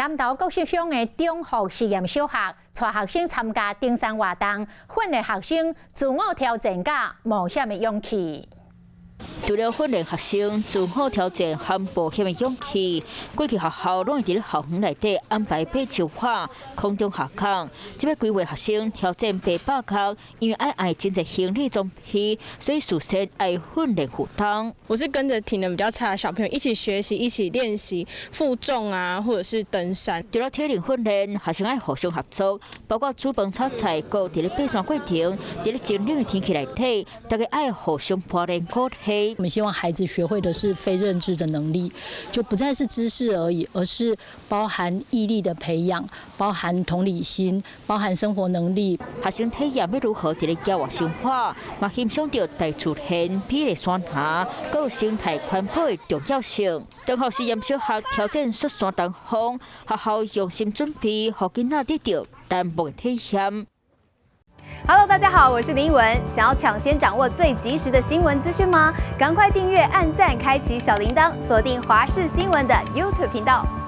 南投國色鄉的中和實驗小學，帶學生參加登山活動，訓練學生自我挑戰佮冒險的勇氣。除了訓練學生自我挑戰和冒險的勇氣，過去學校攏會佇咧校園內底安排爬樹仔、空中下降。這擺規劃學生挑戰爬百岳，因為愛帶真濟行李裝備，所以事先愛訓練負重。我是跟着體能比較差的小朋友一起學習，一起練習負重啊，或者是登山。除了體能訓練，學生愛互相合作，包括煮飯炒菜，閣佇咧爬山過程，佇咧寒冷的天氣內底，大家愛互相鍛鍊鼓勵。我們希望孩子學會的是非認知的能力，就不再是知識而已，而是包含毅力的培養，包含同理心，包含生活能力。學生體驗欲如何佇咧野外生活，嘛欣賞著大自然、美麗山林、閣有生態環保的重要性。中和實驗小學挑戰雪山登峰，學校用心準備，予囡仔得著難忘的體驗。 Hello，大家好，我是林文。想要搶先掌握最及時的新聞資訊嗎？趕快訂閱、按讚、開啟小鈴鐺，鎖定華視新聞的 YouTube 頻道。